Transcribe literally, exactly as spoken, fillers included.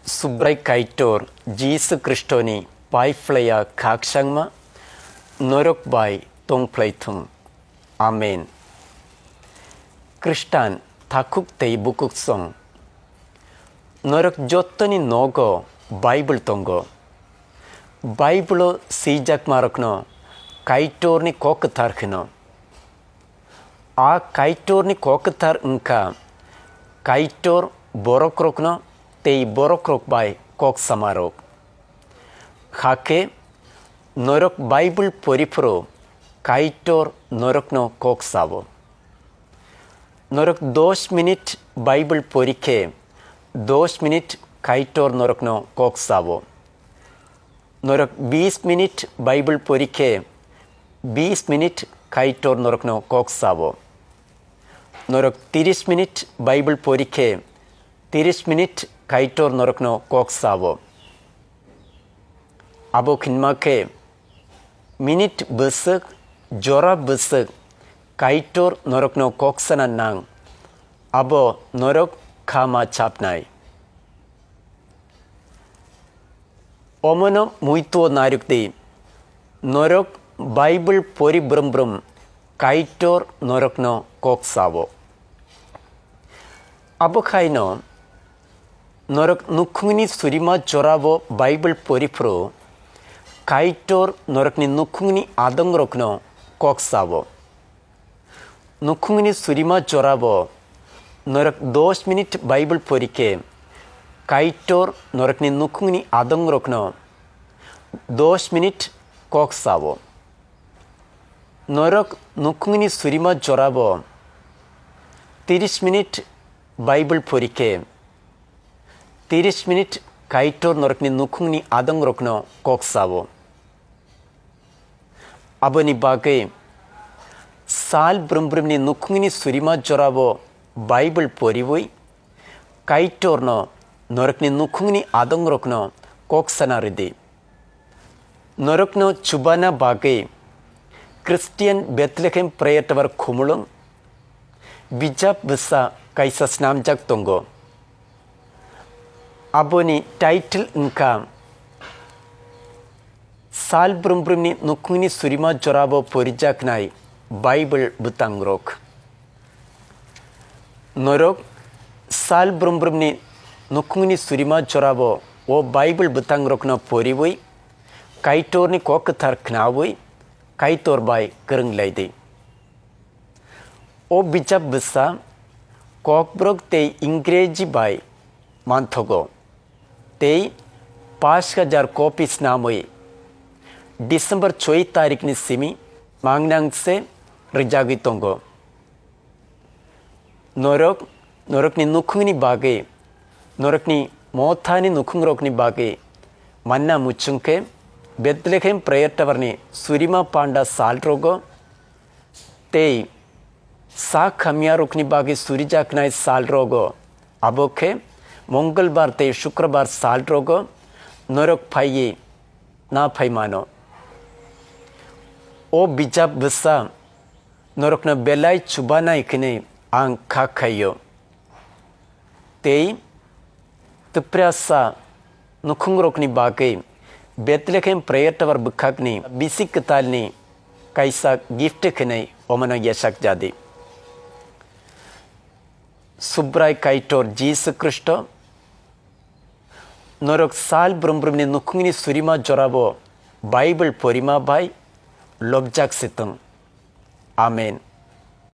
Subrai Kaitor Jisu Khristoni pai phlaiya khakchangma norok bai tong phlai thung. Amen. Khristan takhuk tei bukuksong, norok jottoni nogo Bible tongo. Bible-o swijakmarokno Kaitorni kok kwthar hwno. A Kaitorni kok kwthar wngkha Kaitor borokrokno tei borokrok bai kok samarok. Hakhe norok Bible poriphuru Kaitor norokno kok sao. Norok dos minit Bible porikhe dos minit Kaitor norokno kok sao. Norok bis minit Bible porikhe bis minit Kaitor norokno kok sao. Norok tiris minit Bible porikhe tiris minit Kaitor norokno kok sao. Abo khinma khe minit bwswk, jora bwswk Kaitor norokno kok sana nang, abo norok kha ma chapnai. Omono muitu nairwk di, norok Bible pori brum brum Kaitor norokno kok sao. Abo khaino norok nukhungni surima jorao Bible poriphuru Kaitor norokni nukhungni adongrokno kok sao. Nukhungni surima jorao norok dos minit Bible porikhe Kaitor norokni nukhungni adongrokno dos minit kok sao. Norok nukhungni surima jorao tiris minit Bible porikhe tiris minit Kaitor norokni nukhungni adongrokno kok sao. Aboni bagwi sal brum brumni nukhungni surima jorao Bible poriwi Kaitorno norokni nukhungni adongrokno kok sana rwdi. Norokno chubana bagwi Christian Bethlehem Prayer Tower Khumulwng bijap bwsa kaisa snamjak tongo. Aboni title wngkha Sal Brum Brumni Nukhungni Surima Jorao Porijaknai Bible Bwtangrok. Norok sal brum brumni nukhungni surima jorao o Bible bwtangrokno poriwi, Kaitorni kok kwthar khnaui, Kaitor bai kwrwng lai di. O bijap bwsa Kokborok tei Ingreji bai manthogo tei pash hajar copy snamwi December choi tarikni simi mangnang se rwjagwi tongo. Norok, norokni nukhungni bagwi, norokni mothani nukhungrokni bagwi manna muchung khe Bethlehem Prayer Tower ni surima panda sal rogo tei sak hamya rokni bagwi surijaknai sal rogo, abo khe Mongolbar tei Shukrabar sal rogo norok phaiwi na phai mano. O bijap bwsa norokno belai chubanai hwnwi ang kha khaio. Tei twprasa nukhungrokni bagwi Bethlehem Prayer Tower bwkhakni bisi kwtalni kaisa gift hwnwi omono yachak jadi. Subrai Kaitor Jisu Khristo, norok sal brum brumni nukhungni surima jorao Bible porima bai lobjak se tong. Amen.